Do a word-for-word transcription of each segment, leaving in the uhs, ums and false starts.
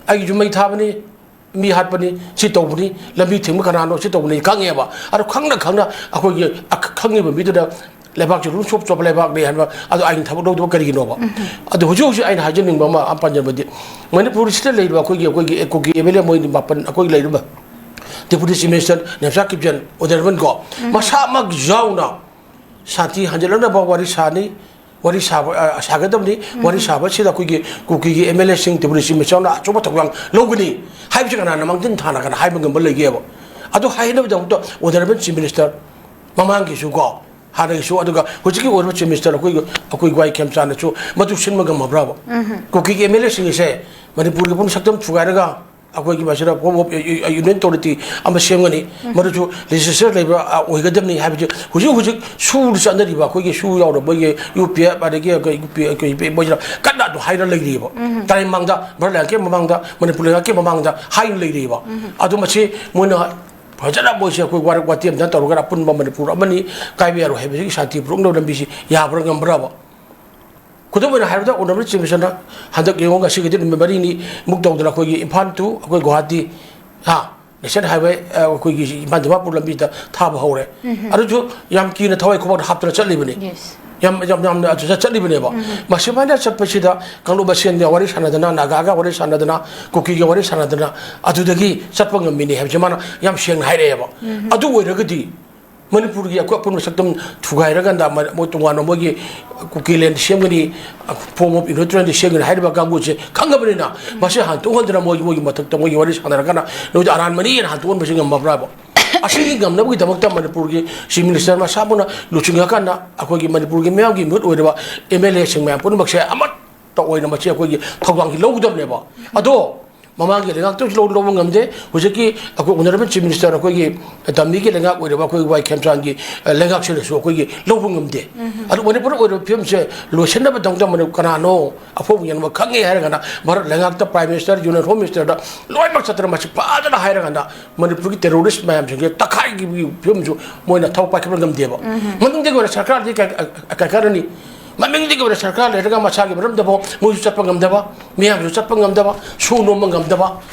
ꯑꯩꯒꯤꯁꯨ ꯃꯩ ꯊꯥꯕꯅꯤ, ꯃꯤ ꯍꯥꯠꯄꯅꯤ, ꯁꯤ ꯇꯧꯕꯅꯤ, ꯂꯝꯕꯤ ꯊꯤꯡꯕ ꯀꯅꯥꯅꯣ, ꯁꯤ ꯇꯧꯕꯅꯤ ꯈꯪꯉꯦꯕ꯫ ꯑꯗꯣ ꯈꯪꯅ ꯈꯪꯅ ꯑꯩꯈꯣꯏꯒꯤ ꯑꯈ-, ꯈꯪꯉꯤꯕ ꯃꯤꯗꯨꯗ ꯂꯩꯕꯥꯛꯁꯤ ꯑꯗꯨꯝ ꯆꯣꯞ ꯆꯣꯞꯄ ꯂꯩꯕꯥꯛꯅꯤ ꯍꯥꯏꯕ, ꯑꯗꯣ ꯑꯩꯅ ꯊꯕꯛ ꯂꯧꯗꯕ ꯀꯔꯤꯒꯤꯅꯣꯕ? ꯑꯗꯣ ꯍꯧꯖꯤꯛ ꯍꯧꯖꯤꯛ ꯑꯩꯅ ꯍꯥꯏꯖꯅꯤꯡꯕ ꯑꯃ, ꯑꯃ ꯄꯟꯖꯕꯗꯤ, ꯃꯅꯤꯄꯨꯔꯁꯤꯗ ꯂꯩꯔꯤꯕ ꯑꯩꯈꯣꯏꯒꯤ, ꯑꯩꯈꯣꯏꯒꯤ ꯀꯨꯀꯤ ꯑꯦꯝ ꯑꯦꯜ ꯑꯦ ꯃꯣꯏ ꯃꯥꯄꯟ, ꯑꯩꯈꯣꯏ ꯂꯩꯔꯤꯕ Deputy Chief Minister Nemcha ꯀꯤꯞꯖꯟ, honourable ꯀꯣ, ꯃꯁꯥꯃꯛ ꯌꯥꯎꯅ ꯁꯥꯟꯇꯤ ꯍꯟꯖꯤꯜꯂꯛꯅꯕ ꯋꯥꯔꯤ ꯁꯥꯅꯤ, ꯋꯥꯔꯤ ꯁꯥꯕ, ꯑ, ꯁꯥꯒꯗꯕꯅꯤ꯫ ꯋꯥꯔꯤ ꯁꯥꯕꯁꯤꯗ ꯑꯩꯈꯣꯏꯒꯤ ꯀꯨꯀꯤꯒꯤ ꯑꯦꯝ ꯑꯦꯜ ꯑꯦꯁꯤꯡ, Deputy Chief Minister ꯅ ꯑꯆꯧꯕ ꯊꯧꯗꯥꯡ ꯂꯧꯒꯅꯤ ꯍꯥꯏꯕꯁꯤ ꯀꯅꯥꯅ ꯃꯥꯡꯖꯤꯟ ꯊꯥꯅ ꯀꯅꯥ ꯍꯥꯏꯕ ꯉꯝꯕ ꯂꯩꯒꯦꯕ? ꯑꯗꯨ ꯍꯥꯏꯅꯕꯒꯤꯗꯃꯛꯇ ꯑꯣꯅꯔꯦꯕꯜ ꯆꯤꯐ ꯃꯤꯅꯤꯁꯇꯔ ꯃꯃꯥꯡꯒꯤꯁꯨ ꯀꯣ, ꯍꯥꯟꯅꯒꯤꯁꯨ, ꯑꯗꯨꯒ ꯍꯧꯖꯤꯛꯀꯤ ꯑꯣꯏꯔꯤꯕ ꯆꯤꯐ ꯃꯤꯅꯤꯁꯇꯔ ꯑꯩꯈꯣꯏꯒꯤ, ꯑꯩꯈꯣꯏ ꯋꯥꯏ ꯈꯦꯝꯆꯥꯟꯅꯁꯨ ꯃꯗꯨ ꯁꯤꯟꯕ ꯉꯝꯃꯕ꯭ꯔꯕ? ꯀꯨꯀꯤꯒꯤ ꯑꯦꯝ ꯑꯦꯜ ꯑꯦꯁꯤꯡ ꯑꯁꯦ ꯃꯅꯤꯄꯨꯔꯒꯤ ꯄꯨꯝꯅ ꯁꯛꯇꯝ ꯊꯨꯒꯥꯏꯔꯒ ꯑꯩꯈꯣꯏꯒꯤ ꯃꯁꯤꯗ form of u-, u-, union authority ꯑꯃ ꯁꯦꯝꯒꯅꯤ꯫ ꯃꯗꯨꯁꯨ ꯂꯦꯖꯤꯁꯂꯦꯆꯔ ꯂꯩꯕ, ꯑ, ꯑꯣꯏꯒꯗꯕꯅꯤ ꯍꯥꯏꯕꯁꯦ ꯍꯧꯖꯤꯛ ꯍꯧꯖꯤꯛ ꯁꯨꯗ ꯆꯠꯅꯔꯤꯕ ꯑꯩꯈꯣꯏꯒꯤ ꯁꯨ ꯌꯥꯎꯔꯕ ꯃꯣꯏꯒꯤ ꯌꯨ ꯄꯤ ꯑꯦꯐ ꯑꯗꯒꯤ ꯑꯩꯈꯣꯏ ꯌꯨ ꯄꯤ ꯑꯩꯈꯣꯏ ꯌꯨ ꯄꯤ ꯑꯦꯐ ꯃꯣꯏꯁꯤꯅ ꯀꯟꯅ ꯑꯗꯨ ꯍꯥꯏꯔ ꯂꯩꯔꯤꯕ꯫ ꯇꯔꯥꯏ ꯃꯃꯥꯡꯗ, ꯚꯥꯔꯠ ꯂꯩꯉꯥꯛꯀꯤ ꯃꯃꯥꯡꯗ, ꯃꯅꯤꯄꯨꯔ ꯂꯩꯉꯥꯛꯀꯤ ꯃꯃꯥꯡꯗ ꯍꯥꯏꯅ ꯂꯩꯔꯤꯕ꯫ ꯑꯗꯨ ꯃꯁꯤ ꯃꯣꯏꯅ ꯐꯖꯅ ꯃꯣꯏꯁꯦ ꯑꯩꯈꯣꯏ ꯋꯥꯔꯛ ꯋꯥꯇꯦꯝꯗ ꯇꯧꯔꯒ ꯑꯄꯨꯟꯕ ꯃꯅꯤꯄꯨꯔ ꯑꯃꯅꯤ, ꯀꯥꯏꯕ ꯌꯥꯔꯣꯏ ꯍꯥꯏꯕꯁꯤꯒꯤ ꯁꯥꯟꯇꯤ ꯄꯨꯔꯛꯅꯕ ꯂꯝꯕꯤꯁꯤ ꯌꯥꯕ꯭ꯔꯥ ꯉꯝꯕ꯭ꯔꯕ? ꯈꯨꯗꯝ ꯑꯣꯏꯅ ꯍꯥꯏꯔꯕꯗ, ꯑꯣꯅꯔꯦꯕꯜ ꯆꯤꯐ ꯃꯤꯅꯤꯁꯇꯔꯅ ꯍꯟꯗꯛ ꯌꯦꯡꯉꯣ, ꯉꯁꯤꯒꯤꯗꯤ ꯅꯨꯃꯤꯠ ꯃꯔꯤꯅꯤ ꯃꯨꯛ ꯇꯧꯗꯅ ꯑꯩꯈꯣꯏꯒꯤ ꯏꯝꯐꯥꯜ to ꯑꯩꯈꯣꯏ ꯒꯨꯋꯥꯍꯥꯇꯤ, ꯍꯥ, ꯅꯦꯁꯅꯦꯜ ꯍꯥꯏꯋꯦ, ꯑ, ꯑꯩꯈꯣꯏꯒꯤ ꯏꯝꯐꯥꯜ ꯗꯤꯃꯥꯄꯨꯔ ꯂꯝꯕꯤꯗ ꯊꯥꯕ ꯍꯧꯔꯦ꯫ ꯑꯗꯨꯁꯨ ꯌꯥꯝ ꯀꯤꯅ ꯊꯋꯥꯏ ꯈꯨꯕꯥꯛꯅ ꯍꯥꯞꯇꯅ ꯆꯠꯂꯤꯕꯅꯤ꯫ Yes. ꯌꯥꯝ, ꯌꯥꯝ, ꯌꯥꯝꯅ ꯑꯗꯨꯗ ꯆꯠꯂꯤꯕꯅꯦꯕ꯫ ꯃꯁꯨꯃꯥꯏꯅ ꯆꯠꯄꯁꯤꯗ ꯀꯥꯡꯂꯨꯞ ꯃꯁꯦꯟꯒ ꯋꯥꯔꯤ ꯁꯥꯟꯅꯗꯅ, ꯅꯥꯒꯥꯒ ꯋꯥꯔꯤ ꯁꯥꯟꯅꯗꯅ, ꯀꯨꯀꯤꯒ ꯋꯥꯔꯤ ꯁꯥꯟꯅꯗꯅ ꯑꯗꯨꯗꯒꯤ ꯆꯠꯄ ꯉꯝꯃꯤꯅꯤ ꯍꯥꯏꯕꯁꯦ ꯃꯥꯅ ꯌꯥꯝ ꯁꯦꯡꯅ ꯍꯥꯏꯔꯛꯑꯦꯕ꯫ ꯑꯗꯨ ꯑꯣꯏꯔꯒꯗꯤ ꯃꯅꯤꯄꯨꯔꯒꯤ ꯑꯩꯈꯣꯏ ꯑꯄꯨꯟꯕ ꯁꯛꯇꯝ ꯊꯨꯒꯥꯏꯔꯀꯥꯟꯗ ꯃ-, ꯃꯣꯏ ꯇꯣꯉꯥꯟꯕ ꯃꯣꯏꯒꯤ ꯀꯨꯀꯤ ꯂꯦꯟ ꯁꯦꯝꯒꯅꯤ, form of union authority ꯁꯦꯝꯒꯅꯤ ꯍꯥꯏꯔꯤꯕ ꯀꯥꯡꯕꯨꯁꯦ ꯈꯪꯉꯕꯅꯤꯅ, ꯃꯁꯤ ꯍꯟꯇꯣꯛꯍꯟꯗꯅ ꯃꯣꯏꯒꯤ, ꯃꯣꯏꯒꯤ ꯃꯊꯛꯇ ꯃꯣꯏꯒꯤ ꯋꯥꯔꯤ ꯁꯥꯟꯅꯔꯀꯥꯟꯗ ꯅꯣꯏꯗ ꯑꯔꯥꯟꯕꯅꯤ ꯍꯥꯏꯅ ꯍꯟꯇꯣꯛꯍꯟꯕꯁꯤ ꯉꯝꯃꯕ꯭ꯔꯥꯕ? ꯑꯁꯤꯒꯤ ꯉꯝꯅꯕꯒꯤꯗꯃꯛꯇ ꯃꯅꯤꯄꯨꯔꯒꯤ ꯆꯤꯐ ꯃꯤꯅꯤꯁꯇꯔ ꯃꯁꯥꯃꯛꯅ ꯂꯨꯆꯤꯡꯉꯀꯥꯟꯗ ꯑꯩꯈꯣꯏꯒꯤ ꯃꯅꯤꯄꯨꯔꯒꯤ ꯃꯤꯌꯥꯝꯒꯤ ꯃꯤꯍꯨꯠ ꯑꯣꯏꯔꯕ ꯑꯦꯝ ꯑꯦꯜ ꯑꯦꯁꯤꯡ ꯃꯌꯥꯝ ꯄꯨꯝꯅꯃꯛꯁꯦ ꯑꯃꯠꯇ ꯑꯣꯏꯅ ꯃꯁꯤ ꯑꯩꯈꯣꯏꯒꯤ ꯊꯧꯗꯥꯡꯁꯤ ꯂꯧꯒꯗꯕꯅꯦꯕ꯫ ꯑꯗꯣ ꯃꯃꯥꯡꯒꯤ ꯂꯩꯉꯥꯛꯇꯁꯨ ꯂꯧ-, ꯂꯧꯕ ꯉꯝꯗꯦ꯫ ꯍꯧꯖꯤꯛꯀꯤ ꯑꯩꯈꯣꯏ ꯑꯣꯅꯔꯦꯕꯜ ꯆꯤꯐ ꯃꯤꯅꯤꯁꯇꯔ ꯑꯩꯈꯣꯏꯒꯤ ꯇꯝꯃꯤꯒꯤ ꯂꯩꯉꯥꯛ ꯑꯣꯏꯔꯤꯕ ꯑꯩꯈꯣꯏ ꯋꯥꯏ ꯈꯦꯝꯆꯥꯟꯒꯤ, ꯑ, ꯂꯩꯉꯥꯛꯁꯤꯅꯁꯨ ꯑꯩꯈꯣꯏꯒꯤ ꯂꯧꯕ ꯉꯝꯗꯦ꯫ ꯑꯗꯨ ꯃꯅꯤꯄꯨꯔꯗ ꯑꯣꯏꯔꯤꯕ ꯐꯤꯕꯝꯁꯦ ꯂꯣꯏꯁꯤꯟꯅꯕꯗꯃꯛꯇ ꯃꯅꯤ-, ꯀꯅꯥꯅꯣ ꯑꯐꯥꯎꯕ ꯌꯦꯡꯕ ꯈꯪꯉꯦ ꯍꯥꯏꯔꯒꯅ ꯚꯥꯔꯠ ꯂꯩꯉꯥꯛꯇ, ꯄ꯭ꯔꯥꯏꯝ ꯃꯤꯅꯤꯁꯇꯔ, ꯌꯨꯅꯤꯌꯟ ꯍꯣꯝ ꯃꯤꯅꯤꯁꯇꯔꯗ ꯂꯣꯏꯅꯃꯛ ꯆꯠꯇꯅ ꯃꯁꯤ ꯐꯖꯅ ꯍꯥꯏꯔꯒꯅ ꯃꯅꯤꯄꯨꯔꯒꯤ ꯇꯦꯔꯣꯔꯤꯁ ꯃꯌꯥꯝꯁꯤꯡꯁꯦ ꯇꯛꯈꯥꯏꯈꯤꯕꯒꯤ ꯐꯤꯕꯝꯁꯨ ꯃꯣꯏꯅ ꯊꯧ ꯄꯥꯏꯈꯠꯄ ꯉꯝꯗꯦꯕ꯫ ꯃꯅꯨꯡꯗꯒꯤ ꯑꯣꯏꯅ ꯁꯔꯀꯥꯔꯗꯤ ꯀꯥꯏ-, ꯀꯥꯏꯈꯠꯂꯅꯤ꯫ ꯃꯃꯤꯡꯗꯒꯤ ꯑꯣꯏꯅ ꯁꯔꯀꯥꯔ ꯂꯩꯔꯒ ꯃꯁꯥꯒꯤ ꯃꯔꯝꯗꯐꯥꯎ ꯃꯣꯏꯁꯨ ꯆꯠꯄ ꯉꯝꯗꯕ, ꯃꯤꯌꯥꯝꯁꯨ ꯆꯠꯄ ꯉꯝꯗꯕ, ꯁꯨ ꯅꯣꯝꯕ ꯉꯝꯗꯕ,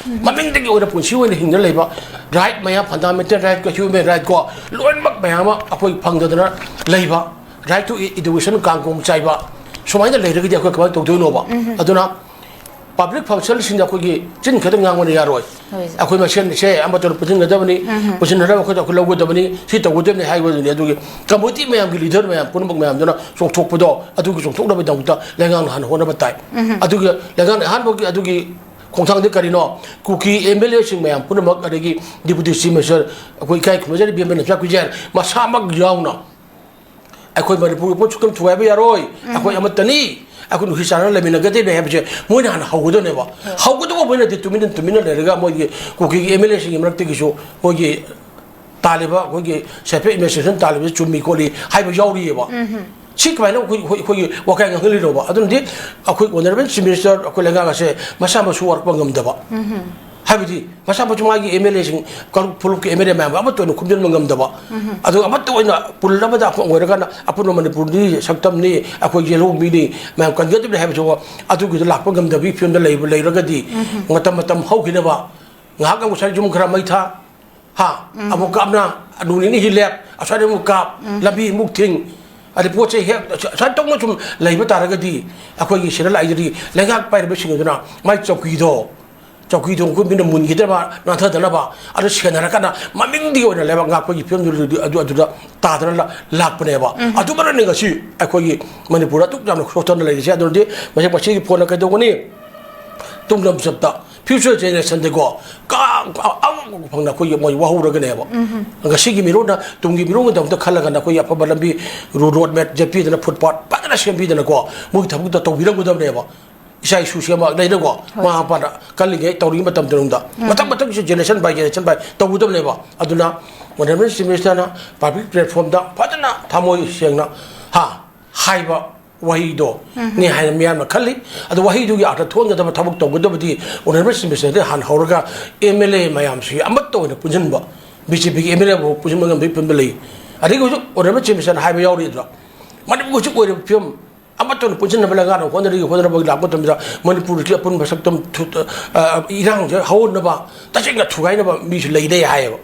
ꯃꯃꯤꯡꯗꯒꯤ ꯑꯣꯏꯅ ꯄꯨꯟꯁꯤ ꯑꯣꯏꯅ ꯍꯤꯡꯗꯨꯅ ꯂꯩꯕ, ꯔꯥꯏꯠ ꯃꯌꯥꯝ, ꯐꯟꯗꯥꯃꯦꯟꯇꯦꯜ ꯔꯥꯏꯠꯀ ꯍ꯭ꯌꯨꯃꯦꯟ ꯔꯥꯏꯠꯀꯣ, ꯂꯣꯏꯅꯃꯛ ꯃꯌꯥꯝ ꯑꯃ ꯑꯩꯈꯣꯏ ꯐꯪꯗꯗꯅ ꯂꯩꯕ, ꯔꯥꯏꯠ ꯇꯨ ꯏꯗꯨꯀꯦꯁꯟ ꯀꯥꯡꯒꯣꯡ ꯆꯥꯏꯕ, ꯁꯨꯃꯥꯏꯅ ꯂꯩꯔꯒꯗꯤ ꯑꯩꯈꯣꯏ ꯀꯃꯥꯏꯅ ꯇꯧꯗꯣꯏꯅꯣꯕ? ꯑꯗꯨꯅ ꯄꯕ꯭ꯂꯤꯛ ꯐꯪꯁꯟꯁꯤꯡꯗ ꯑꯩꯈꯣꯏꯒꯤ ꯆꯤꯟ ꯈꯛꯇ ꯉꯥꯡꯕꯅ ꯌꯥꯔꯣꯏ꯫ ꯍꯣꯏ꯫ ꯑꯩꯈꯣꯏ ꯃꯁꯦꯟꯁꯦ ꯑꯃꯠꯇ ꯄꯨꯟꯁꯤꯟꯒꯗꯕꯅꯤ, ꯄꯨꯟꯁꯤꯟꯅꯗꯕ ꯑꯩꯈꯣꯏꯗ ꯑꯩꯈꯣꯏ ꯂꯧꯒꯗꯕꯅꯤ, ꯁꯤ ꯇꯧꯒꯗꯕꯅꯤ ꯍꯥꯏꯕꯗꯨꯅꯤ꯫ ꯑꯗꯨꯒꯤ ꯀꯝꯃꯨꯅꯤꯇꯤ ꯃꯌꯥꯝꯒꯤ ꯂꯤꯗꯔ ꯃꯌꯥꯝ ꯄꯨꯝꯅꯃꯛ ꯃꯌꯥꯝꯗꯨꯅ ꯆꯣꯡꯊꯣꯛꯄꯗꯣ, ꯑꯗꯨꯒꯤ ꯆꯣꯡꯊꯣꯛꯅꯕꯒꯤꯗꯃꯛꯇ ꯂꯩꯉꯥꯛꯅ ꯍꯥꯟꯅ ꯍꯣꯠꯅꯕ ꯇꯥꯏ꯫ ꯑꯗꯨꯒ ꯂꯩꯉꯥꯛꯅ ꯑꯍꯥꯟꯕꯒꯤ ꯑꯗꯨꯒꯤ ꯈꯣꯡꯊꯥꯡꯗꯤ ꯀꯔꯤꯅꯣ? ꯀꯨꯀꯤ ꯑꯦꯝ ꯑꯦꯜ ꯑꯦꯁꯤꯡ ꯃꯌꯥꯝ ꯄꯨꯝꯅꯃꯛ, ꯑꯗꯒꯤ ꯗꯤꯄꯨꯇꯤ ꯆꯤꯐ ꯃꯤꯅꯤꯁꯇꯔ, ꯑꯩꯈꯣꯏ ꯏꯀꯥꯏ ꯈꯨꯝꯅꯖꯔꯤꯕ ꯏꯕꯦꯝꯃ ꯅꯝꯆꯥ ꯀꯨꯏꯖꯦꯟ ꯃꯁꯥꯃꯛ ꯌꯥꯎꯅ ꯑꯩꯈꯣꯏ ꯃꯅꯤꯄꯨꯔꯒꯤ ꯄꯣꯠ ꯁꯨꯛꯇꯝ ꯊꯨꯒꯥꯏꯕ ꯌꯥꯔꯣꯏ, ꯑꯩꯈꯣꯏ ꯑꯃꯠꯇꯅꯤ, ꯑꯩꯈꯣꯏ ꯅꯨꯡꯁꯤ ꯆꯥꯟꯅꯅ ꯂꯩꯃꯤꯟꯅꯒꯗꯕꯅꯤ ꯍꯥꯏꯕꯁꯦ ꯃꯣꯏꯅ ꯍꯥꯟꯅ ꯍꯧꯒꯗꯕꯅꯦꯕ꯫ ꯍꯧꯒꯗꯕ ꯃꯣꯏ ꯅꯠꯇꯦ, ꯇꯨꯃꯤꯟꯅ ꯇꯨꯃꯤꯟꯅ ꯂꯩꯔꯒ ꯃꯣꯏꯒꯤ ꯀꯨꯀꯤꯒꯤ ꯑꯦꯝ ꯑꯦꯜ ꯑꯦꯁꯤꯡꯒꯤ ꯃꯔꯛꯇꯒꯤꯁꯨ ꯃꯣꯏꯒꯤ ꯇꯥꯜꯂꯤꯕ, ꯑꯩꯈꯣꯏꯒꯤ ꯁꯦꯜꯐ ꯑꯦꯗꯃꯤꯅꯤꯁꯇ꯭ꯔꯦꯁꯟ ꯇꯥꯜꯂꯤꯕꯁꯤ ꯆꯨꯝꯃꯤ ꯈꯣꯠꯂꯤ ꯍꯥꯏꯕ ꯌꯥꯎꯔꯤꯑꯕ꯫ ꯁꯤ ꯀꯃꯥꯏꯅ ꯑꯩꯈꯣꯏ, ꯑꯩꯈꯣꯏ, ꯑꯩꯈꯣꯏꯒꯤ ꯋꯥꯀꯥꯏ ꯉꯥꯡꯍꯜꯂꯤꯅꯣꯕ? ꯑꯗꯨꯅꯗꯤ ꯑꯩꯈꯣꯏ ꯑꯣꯅꯔꯦꯕꯜ ꯆꯤꯐ ꯃꯤꯅꯤꯁꯇꯔ, ꯑꯩꯈꯣꯏ ꯂꯩꯉꯥꯛ ꯑꯁꯦ ꯃꯁꯥ ꯃꯁꯨ ꯋꯥꯔꯛꯄ ꯉꯝꯗꯕ, ꯍꯥꯏꯕꯗꯤ ꯃꯁꯥ ꯃꯁꯨ ꯃꯥꯒꯤ ꯑꯦꯝ ꯑꯦꯜ ꯑꯦꯁꯤꯡ, ꯀꯥꯡꯂꯨꯞ ꯐꯨꯂꯨꯞꯀꯤ ꯑꯦꯝ ꯑꯦꯜ ꯑꯦ ꯃꯌꯥꯝ ꯑꯃꯠꯇ ꯑꯣꯏꯅ ꯈꯣꯝꯖꯤꯟꯕ ꯉꯝꯗꯕ, ꯑꯗꯨꯒ ꯑꯃꯠꯇ ꯑꯣꯏꯅ ꯄꯨꯜ ꯑꯃꯗ ꯑꯩꯈꯣꯏ ꯑꯣꯏꯔꯒꯅ ꯑꯄꯨꯟꯕ ꯃꯅꯤꯄꯨꯔꯗꯤ ꯁꯛꯇꯝꯅꯤ, ꯑꯩꯈꯣꯏ ꯌꯦꯜꯍꯧꯃꯤꯅꯤ, ꯃꯌꯥꯝ ꯀꯟꯒꯗꯕꯅꯤ ꯍꯥꯏꯕꯁꯨ ꯑꯗꯨꯒꯤꯗ ꯂꯥꯛꯄ ꯉꯝꯗꯕꯒꯤ ꯐꯤꯕꯝꯗ ꯂꯩꯕ, ꯂꯩꯔꯒꯗꯤ ꯃꯇꯝ ꯃꯇꯝ ꯍꯧꯈꯤꯅꯕ, ꯉꯥꯏꯍꯥꯛ ꯑꯃꯨꯛ ꯁ꯭ꯋꯥꯏ ꯌꯨꯝ ꯈꯔ ꯃꯩ ꯊꯥ, ꯍꯥ, ꯑꯃꯨꯛ ꯀꯥꯞꯅ, ꯅꯣꯡ ꯅꯤꯅꯤ ꯍꯤ ꯂꯦꯞ, ꯑꯁ꯭ꯋꯥꯏꯗ ꯑꯃꯨꯛ ꯀꯥꯞ, ꯂꯝꯕꯤ ꯑꯃꯨꯛ ꯊꯤꯡ, ꯑꯗꯩ ꯄꯣꯠ ꯆꯩ ꯍꯦꯛ ꯁꯨꯃꯥꯏꯅ ꯇꯧꯅ ꯁꯨꯝ ꯂꯩꯕ ꯇꯥꯔꯒꯗꯤ, ꯑꯩꯈꯣꯏꯒꯤ ꯁꯤꯗ ꯂꯥꯛꯏꯗꯨꯗꯤ ꯂꯩꯉꯥꯛ ꯄꯥꯏꯔꯤꯕꯁꯤꯡ ꯑꯗꯨꯅ ꯃꯥꯏ ꯆꯧꯀꯤꯗꯣ, ꯆꯧꯀꯤꯗꯣ ꯑꯩꯈꯣꯏ ꯃꯤꯅ ꯃꯨꯟꯈꯤꯗꯅꯕ, ꯅꯥꯟꯊꯗꯅꯕ, ꯑꯗꯨ ꯁꯦꯟꯅꯔꯀꯥꯟꯗ ꯃꯃꯤꯡꯗꯤ ꯑꯣꯏꯅ ꯂꯩꯕꯥꯛ ꯉꯥꯛꯄꯒꯤ ꯐꯤꯕꯝꯗꯨ ꯑꯗꯨ, ꯑꯗꯨꯗ ꯇꯥꯗꯅ ꯂꯥꯛꯄꯅꯦꯕ꯫ ꯑꯗꯨꯃꯛꯅꯅꯤ ꯉꯁꯤ ꯑꯩꯈꯣꯏꯒꯤ ꯃꯅꯤꯄꯨꯔꯗ ꯑꯗꯨꯛ ꯌꯥꯝꯅ ꯁꯣꯛꯊꯅ ꯂꯩꯔꯤꯁꯦ꯫ ꯑꯗꯨꯅꯗꯤ ꯃꯁꯤ, ꯃꯁꯤꯒꯤ ꯐꯣꯟꯅ ꯀꯩꯗꯧꯒꯅꯤ? ꯇꯨꯡ ꯂꯝꯆꯠꯇ future generation ꯗꯀꯣ, ꯀ-, ꯑ-, ꯑꯃ ꯐꯪꯅ ꯑꯩꯈꯣꯏꯒꯤ ꯃꯣꯏ ꯋꯥꯍꯧꯔꯒꯅꯦꯕ꯫ ꯉꯁꯤꯒꯤ ꯃꯤꯔꯣꯟꯅ ꯇꯨꯡꯒꯤ ꯃꯤꯔꯣꯟꯒꯤꯗꯃꯛꯇ ꯈꯜꯂꯒꯅ ꯑꯩꯈꯣꯏꯒꯤ ꯑꯐꯕ ꯂꯝꯕꯤ, ꯔꯣ-, ꯔꯣꯗ ꯃꯦꯞ ꯌꯦꯠꯄꯤꯗꯅ, ꯐꯨꯠꯄꯥꯠ ꯐꯖꯅ ꯁꯦꯝꯕꯤꯗꯅꯀꯣ, ꯃꯣꯏꯒꯤ ꯊꯕꯛꯇ ꯇꯧꯕꯤꯔꯝꯒꯗꯕꯅꯦꯕ꯫ ꯏꯆꯥ ꯏꯁꯨ ꯁꯦꯝꯃ ꯂꯩꯅꯀꯣ, ꯃꯃꯥ ꯃꯄꯥꯅ ꯀꯜꯂꯤꯉꯩ ꯇꯧꯔꯤꯉꯩ ꯃꯇꯝꯗ, ꯃꯊꯪ ꯃꯊꯪꯒꯤꯁꯨ generation by generation by ꯇꯧꯒꯗꯕꯅꯦꯕ꯫ ꯑꯗꯨꯅ ꯑꯣꯅꯔꯦꯕꯜ ꯆꯤꯐ ꯃꯤꯅꯤꯁꯇꯔꯅ ꯄꯕ꯭ꯂꯤꯛ ꯄ꯭ꯂꯦꯠꯐꯣꯝꯗ ꯐꯖꯅ ꯊꯃꯣꯏ ꯁꯦꯡꯅ, ꯍꯥ, ꯍꯥꯏꯕ ꯋꯥꯍꯩꯗꯣ ꯅꯤ ꯍꯥꯏꯅ ꯃꯤꯌꯥꯝꯅ ꯈꯜꯂꯤ꯫ ꯑꯗꯣ ꯋꯥꯍꯩꯗꯨꯒꯤ ꯑꯥꯔꯊ ꯊꯣꯛꯍꯟꯒꯗꯕ ꯊꯕꯛ ꯇꯧꯒꯗꯕꯗꯤ ꯑꯣꯅꯔꯦꯕꯜ ꯆꯤꯐ ꯃꯤꯅꯤꯁꯇꯔꯗꯒꯤ ꯍꯥꯟꯅ ꯍꯧꯔꯒ ꯑꯦꯝ ꯑꯦꯜ ꯑꯦ ꯃꯌꯥꯝꯁꯤ ꯑꯃꯠꯇ ꯑꯣꯏꯅ ꯄꯨꯟꯁꯤꯟꯕ, ꯕꯤ ꯖꯦ ꯄꯤꯒꯤ ꯑꯦꯝ ꯑꯦꯜ ꯑꯦ ꯐꯥꯎ ꯄꯨꯟꯁꯤꯟꯕ ꯉꯝꯕꯒꯤ ꯐꯤꯕꯝꯗ ꯂꯩ꯫ ꯑꯗꯒꯤ ꯍꯧꯖꯤꯛ ꯑꯣꯅꯔꯦꯕꯜ ꯆꯤꯐ ꯃꯤꯅꯤꯁꯇꯔꯅ ꯍꯥꯏꯕ ꯌꯥꯎꯔꯤꯗ꯭ꯔꯣ, ꯃꯅꯤꯄꯨꯔꯒꯤ ꯍꯧꯖꯤꯛ ꯑꯣꯏꯔꯤꯕ ꯐꯤꯕꯝ, ꯑꯃꯠꯇ ꯑꯣꯏꯅ ꯄꯨꯟꯁꯤꯟꯅꯕ ꯂꯩꯉꯥꯛꯅ ꯍꯣꯠꯅꯔꯤꯒꯦ ꯍꯣꯠꯅꯕꯒꯤ ꯂꯥꯛꯄ ꯃꯇꯝꯗ ꯃꯅꯤꯄꯨꯔꯒꯤ ꯑꯄꯨꯟꯕ ꯁꯛꯇꯝ ꯊꯨ-, ꯑ, ꯏꯔꯥꯡꯁꯦ ꯍꯧꯍꯟꯅꯕ ꯇꯁꯦꯡꯅ ꯊꯨꯒꯥꯏꯅꯕ ꯃꯤꯁꯨ ꯂꯩꯔꯦ ꯍꯥꯏꯌꯦꯕ꯫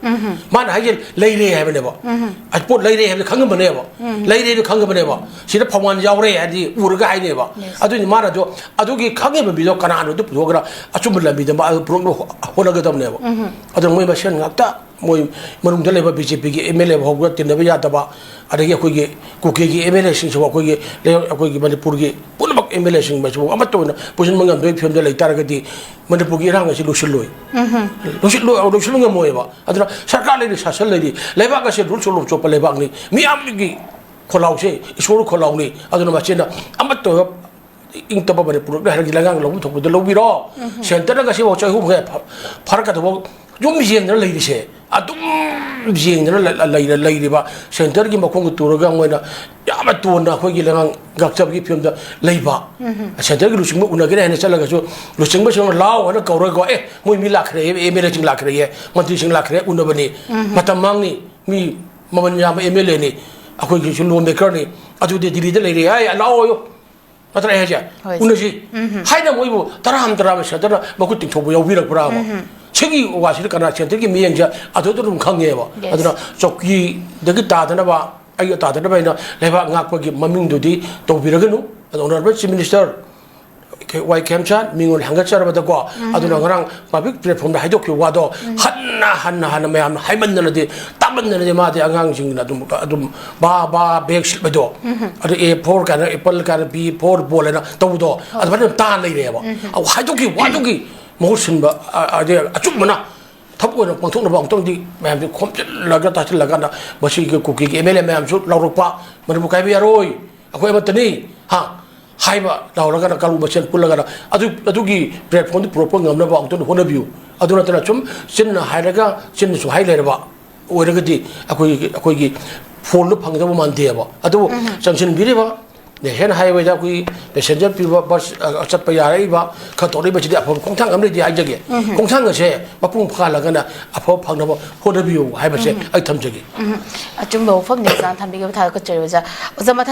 ꯃꯥꯅ ꯍꯥꯏꯁꯦ ꯂꯩꯔꯦ ꯍꯥꯏꯕꯅꯦꯕ꯫ ꯑ, ꯄꯣꯠ ꯂꯩꯔꯦ ꯍꯥꯏꯕꯗꯤ ꯈꯪꯉꯝꯕꯅꯦꯕ꯫ ꯂꯩꯔꯦ ꯍꯥꯏꯕꯗꯤ ꯈꯪꯉꯝꯕꯅꯦꯕ꯫ ꯁꯤꯗ ꯐꯧꯃꯥꯟ ꯌꯥꯎꯔꯦ ꯍꯥꯏꯗꯤ ꯎꯔꯒ ꯍꯥꯏꯅꯦꯕ꯫ Yes. ꯑꯗꯨꯏꯗꯤ ꯃꯥꯅ ꯑꯗꯣ ꯑꯗꯨꯒꯤ ꯈꯪꯉꯤꯕ ꯃꯤꯗꯣ ꯀꯅꯥꯅꯣ ꯑꯗꯨ ꯄꯨꯊꯣꯛꯑꯒ ꯑꯆꯨꯝꯕ ꯂꯝꯕꯤꯗ ꯃꯥ ꯄꯨꯔꯛꯅꯕ ꯍꯣꯠꯅꯒꯗꯕꯅꯦꯕ꯫ ꯑꯗꯨꯅ ꯃꯣꯏ ꯃꯁꯦꯟ ꯉꯥꯛꯇ ꯃꯣꯏ ꯃꯅꯨꯡꯗ ꯂꯩꯕ ꯕꯤ ꯖꯦ ꯄꯤꯒꯤ ꯑꯦꯝ ꯑꯦꯜ ꯑꯦ ꯐꯥꯎꯕ ꯇꯤꯟꯅꯕ ꯌꯥꯗꯕ, ꯑꯗꯒꯤ ꯑꯩꯈꯣꯏꯒꯤ ꯀꯨꯀꯤꯒꯤ ꯑꯦꯝ ꯑꯦꯜ ꯑꯦꯁꯤꯡꯁꯤꯕꯨ ꯑꯩꯈꯣꯏꯒꯤ ꯂꯩ-, ꯑꯩꯈꯣꯏꯒꯤ ꯃꯅꯤꯄꯨꯔꯒꯤ ꯄꯨꯝꯅꯃꯛ ꯑꯦꯝ ꯑꯦꯜ ꯑꯦꯁꯤꯡ ꯑꯁꯤꯕꯨ ꯑꯃꯠꯇ ꯑꯣꯏꯅ ꯄꯨꯟꯁꯤꯟꯕ ꯉꯝꯗꯕꯒꯤ ꯐꯤꯕꯝꯗ ꯂꯩ ꯇꯥꯔꯒꯗꯤ ꯃꯅꯤꯄꯨꯔꯒꯤ ꯏꯔꯥꯡ ꯑꯁꯤ ꯂꯣꯏꯁꯤꯜꯂꯣꯏ꯫ ꯂꯣꯏꯁꯤꯜꯂꯣꯏ, ꯂꯣꯏꯁꯤꯟꯕ ꯉꯝꯃꯣꯏꯕ꯫ ꯑꯗꯨꯅ ꯁꯔꯀꯥꯔ ꯂꯩꯔꯤ, ꯁꯥꯁꯟ ꯂꯩꯔꯤ, ꯂꯩꯕꯥꯛ ꯑꯁꯤ rules of law ꯆꯣꯞꯄ ꯂꯩꯕꯥꯛꯅꯤ꯫ ꯃꯤꯌꯥꯝꯒꯤ ꯈꯣꯜꯂꯥꯎꯁꯦ ꯏꯁꯣꯔ ꯈꯣꯜꯂꯥꯎꯅꯤ꯫ ꯑꯗꯨꯅ ꯃꯁꯤꯅ ꯑꯃꯠꯇ ꯑꯣꯏꯕ ꯏꯪ ꯇꯞꯄ ꯃꯅꯤꯄꯨꯔ ꯍꯥꯏꯔꯒ ꯂꯩꯉꯥꯛ ꯂꯧꯐꯝ ꯊꯣꯛꯄꯗ ꯂꯧꯕꯤꯔꯣ꯫ ꯁꯦꯟꯇꯔꯅ ꯉꯁꯤꯐꯥꯎ ꯆꯍꯤ ꯑꯍꯨꯝ ꯃꯈꯥꯏ ꯐ-, ꯐꯥꯔꯛꯀꯗꯕ ꯌꯨꯝ ꯌꯦꯡꯗꯅ ꯂꯩꯔꯤꯁꯦ, ꯑꯗꯨꯝ ꯌꯦꯡꯗꯅ ꯂ-, ꯂ-, ꯂꯩꯔ-, ꯂꯩꯔꯤꯕ ꯁꯦꯟꯇꯔꯒꯤ ꯃꯈꯣꯡꯗ ꯇꯨꯔꯒ ꯃꯣꯏꯅ ꯌꯥꯝꯅ ꯇꯣꯟꯅ ꯑꯩꯈꯣꯏꯒꯤ ꯂꯩꯉꯥꯛ ꯉꯥꯛꯆꯕꯒꯤ ꯐꯤꯕꯝꯗ ꯂꯩꯕ꯫ ꯁꯦꯟꯇꯔꯒꯤ ꯂꯨꯆꯤꯡꯕ ꯎꯅꯒꯅꯤ ꯍꯥꯏꯅ ꯆꯠꯂꯒꯁꯨ ꯂꯨꯆꯤꯡꯕꯁꯤꯡꯅ ꯂꯥꯎ ꯍꯥꯏꯅ ꯀꯧꯔꯒ, "ꯑꯦ, ꯃꯣꯏ ꯃꯤ ꯂꯥꯛꯈ꯭ꯔꯦ, ꯑꯦꯝ ꯑꯦꯜ ꯑꯦꯁꯤꯡ ꯂꯥꯛꯈ꯭ꯔꯦ, ꯃꯟꯇ꯭ꯔꯤꯁꯤꯡ ꯂꯥꯛꯈ꯭ꯔꯦ, ꯎꯅꯕꯅꯤ"꯫ ꯃꯇꯝ ꯃꯥꯡꯅꯤ꯫ ꯃꯤ ꯃꯃꯜ ꯌꯥꯝꯕ ꯑꯦꯝ ꯑꯦꯜ ꯑꯦꯅꯤ, ꯑꯩꯈꯣꯏꯒꯤꯁꯨ law makerꯅꯤ, ꯑꯗꯨꯗꯤ ꯗꯤꯜꯂꯤꯗ ꯂꯩꯔꯦ, "ꯑꯦ, ꯂꯥꯛꯑꯣ" ꯍꯥꯏꯌꯣ꯫ ꯅꯠꯇ꯭ꯔꯥ ꯑꯩ ꯍꯥꯏꯁꯦ? ꯍꯣꯏ, ꯎꯅꯁꯤ꯫ ꯍꯥꯏꯅ ꯃꯣꯏꯕꯨ ꯇꯔꯥꯝ ꯇꯔꯥꯝꯅ ꯁꯦꯟꯇꯔꯅ ꯃꯈꯨꯠ ꯇꯤꯡꯊꯣꯛꯄ ꯌꯥꯎꯕꯤꯔꯛꯄ꯭ꯔꯥꯕ? ꯁꯤꯒꯤ ꯋꯥꯁꯤꯗꯤ ꯀꯅꯥ ꯁꯦꯟꯇꯔꯒꯤ ꯃꯤꯠꯌꯦꯡꯁꯦ ꯑꯗꯨꯗ ꯑꯗꯨꯝ ꯈꯪꯉꯦꯕ꯫ Yes. ꯑꯗꯨꯅ ꯆꯧꯀꯤꯗꯒꯤ ꯇꯥꯗꯅꯕ, ꯑꯩꯒ ꯇꯥꯗꯅꯕ ꯍꯥꯏꯅ ꯂꯩꯕꯥꯛ ꯉꯥꯛꯄꯒꯤ ꯃꯃꯤꯡꯗꯨꯗꯤ ꯇꯧꯕꯤꯔꯒꯅꯨ꯫ ꯑꯗꯣ Honourable Chief Minister ꯋꯥꯏ ꯈꯦꯝꯆꯥꯟ ꯃꯤꯉꯣꯟꯗ ꯍꯪꯒꯠꯆꯔꯕꯗꯀꯣ, ꯑꯗꯨꯅ ꯉꯔꯥꯡ public platformꯗ ꯍꯥꯏꯗꯣꯛꯈꯤꯕ ꯋꯥꯗꯣ ꯍꯟꯅ, ꯍꯟꯅ, ꯍꯟꯅ ꯃꯌꯥꯝꯅ ꯍꯥꯏꯃꯟꯗꯅꯗꯤ, ꯇꯥꯃꯟꯗꯅꯗꯤ ꯃꯥꯗꯤ ꯑꯉꯥꯡꯁꯤꯡꯅ ꯑꯗꯨꯝ, ꯑꯗꯨꯝ ꯕꯥ, ꯕꯥ, ꯕꯦꯒ ꯁꯤꯠꯄꯗꯣ, ꯑꯗꯨ A for ꯀꯥꯏꯅ apple ꯀꯥꯏꯅ, B for ball ꯍꯥꯏꯅ ꯇꯧꯕꯗꯣ, ꯑꯗꯨꯃꯥꯏꯅ ꯑꯗꯨꯝ ꯇꯥ ꯂꯩꯔꯦꯕ꯫ ꯑꯧ, ꯍꯥꯏꯗꯣꯛꯈꯤ ꯋꯥꯗꯨꯒꯤ ꯃꯍꯨꯠ ꯁꯤꯟꯕ, ꯑ, ꯑꯗꯩ ꯑꯆꯨꯝꯕꯅ ꯊꯕꯛ ꯑꯣꯏꯅ ꯄꯥꯡꯊꯣꯛꯅꯕ ꯑꯃꯨꯛꯇꯪꯗꯤ ꯃꯌꯥꯝꯁꯦ ꯈꯣꯝꯖꯤꯜꯂꯒ ꯇꯥꯁꯤꯜꯂꯀꯥꯟꯗ ꯃꯁꯤꯒꯤ ꯀꯨꯀꯤꯒꯤ ꯑꯦꯝ ꯑꯦꯜ ꯑꯦ ꯃꯌꯥꯝꯁꯨ ꯂꯥꯎꯔꯛꯄ, "ꯃꯅꯤꯄꯨꯔ ꯀꯥꯏꯕ ꯌꯥꯔꯣꯏ, ꯑꯩꯈꯣꯏ ꯑꯃꯠꯇꯅꯤ", ꯍꯥ? ꯍꯥꯏꯕ ꯂꯥꯎꯔꯒꯅ ꯀꯥꯡꯂꯨꯞ ꯃꯁꯦꯜ ꯄꯨꯜꯂꯒꯅ ꯑꯗꯨ, ꯑꯗꯨꯒꯤ platformꯗꯨ ꯄꯨꯔꯛꯄ ꯉꯝꯅꯕ ꯑꯃꯨꯛꯇꯪ ꯍꯣꯠꯅꯕꯤꯌꯨ꯫ ꯑꯗꯨ ꯅꯠꯇꯅ ꯁꯨꯝ ꯆꯤꯟꯅ ꯍꯥꯏꯔꯒ ꯆꯤꯟꯅꯁꯨ ꯍꯥꯏ ꯂꯩꯔꯕ ꯑꯣꯏꯔꯒꯗꯤ ꯑꯩꯈꯣꯏꯒꯤ, ꯑꯩꯈꯣꯏꯒꯤ ꯐꯣꯟꯗꯨ ꯐꯪꯒꯗꯕ ꯃꯥꯟꯗꯦꯕ꯫ ꯑꯗꯨꯕꯨ ꯆꯪꯁꯤꯟꯕꯤꯔꯤꯕ National Highwayꯗ ꯑꯩꯈꯣꯏꯒꯤ passenger ꯄꯤꯕ bus, ꯑ, ꯆꯠꯄ ꯌꯥꯔꯛꯏꯕ ꯈꯔ ꯊꯣꯛꯂꯛꯏꯕꯁꯤꯗꯤ ꯑꯐꯕ ꯈꯣꯡꯊꯥꯡ ꯑꯃꯅꯤꯗꯤ ꯍꯥꯏꯖꯒꯦ꯫ ꯈꯣꯡꯊꯥꯡ ꯑꯁꯦ ꯃꯄꯨꯡ ꯐꯥꯍꯜꯂꯒꯅ ꯑꯐꯕ ꯐꯪꯅꯕ ꯍꯣꯠꯅꯕꯤꯌꯨ ꯍꯥꯏꯕꯁꯦ ꯑꯩ ꯊꯝꯖꯒꯦ꯫ ꯎꯝ, ꯑꯆꯨꯝꯕ ꯋꯥꯐꯝꯅꯤ ꯑꯣꯖꯥꯅ ꯊꯝꯕꯤꯈꯤꯕ, ꯊꯥꯒꯠꯆꯔꯤ ꯑꯣꯖꯥ꯫ ꯑꯣꯖꯥ, ꯃꯊꯪ